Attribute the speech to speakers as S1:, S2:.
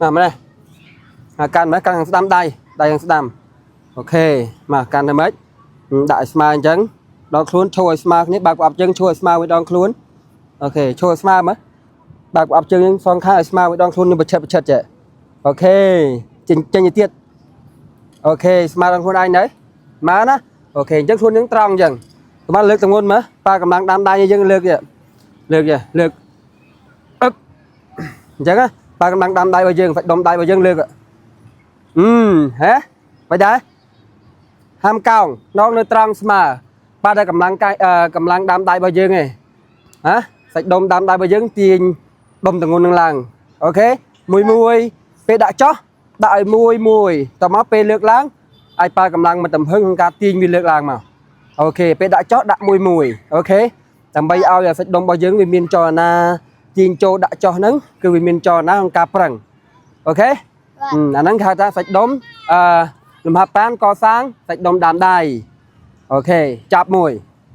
S1: មកម្នេះមកកាន់មកកាន់ខាងស្ដាំដៃដៃខាងស្ដាំ OK មកកាន់ទៅម៉េចដាក់ឲ្យស្មើអញ្ចឹងដងខ្លួនឈរឲ្យស្មើគ្នាបើកប្រអប់ជើងឈរឲ្យស្មើមួយដងខ្លួន OK ឈរឲ្យស្មើមើលបើកប្រអប់ជើងយើងសងខាងឲ្យស្មើមួយដងខ្លួននេះប្រឆិតប្រឆិតចេះ OK ចេញចេញទៅទៀត OK ស្មើដងខ្លួនឯងនៅមកណា OK អញ្ចឹងខ្លួនយើងត្រង់អញ្ចឹងសម្រាប់លើកទម្ងន់មើលប៉ាកម្លាំងដាំដៃយើងលើកទៀតលើកទៀតលើកអឹបអញ្ចឹងណាប៉ាកម្លាំងដាំដៃរបស់យើងសាច់ដុំដៃរបស់យើងលើកអឺហេមិនដែរហាមកោងនងនៅត្រង់ស្មើប៉ាតែកម្លាំងកាយកម្លាំងដាំដៃរបស់យើងឯងហ៎សាច់ដុំដាំដៃរបស់យើងទាញដុំទម្ងន់នឹងឡើង OK មួយមួយពេលដាក់ចោះដាក់ឲ្យមួយមួយតមកពេលលើកឡើងអាចប្រើកម្លាំងមិនទំហឹងក្នុងការទាញវាលើកឡើងមក OK ពេលដាក់ចោះដាក់មួយមួយ OK ដើម្បីឲ្យសាច់ដុំរបស់យើងវាមានចលនាទាញចូលដាក់ចោះហ្នឹងគឺវាមានចលនាក្នុងការប្រឹង OK អាហ្នឹងគេហៅថាសាច់ដុំអឺលំហាត់ប្រាណកសាងសាច់ដុំដើមដៃ OK ចាប់មួយ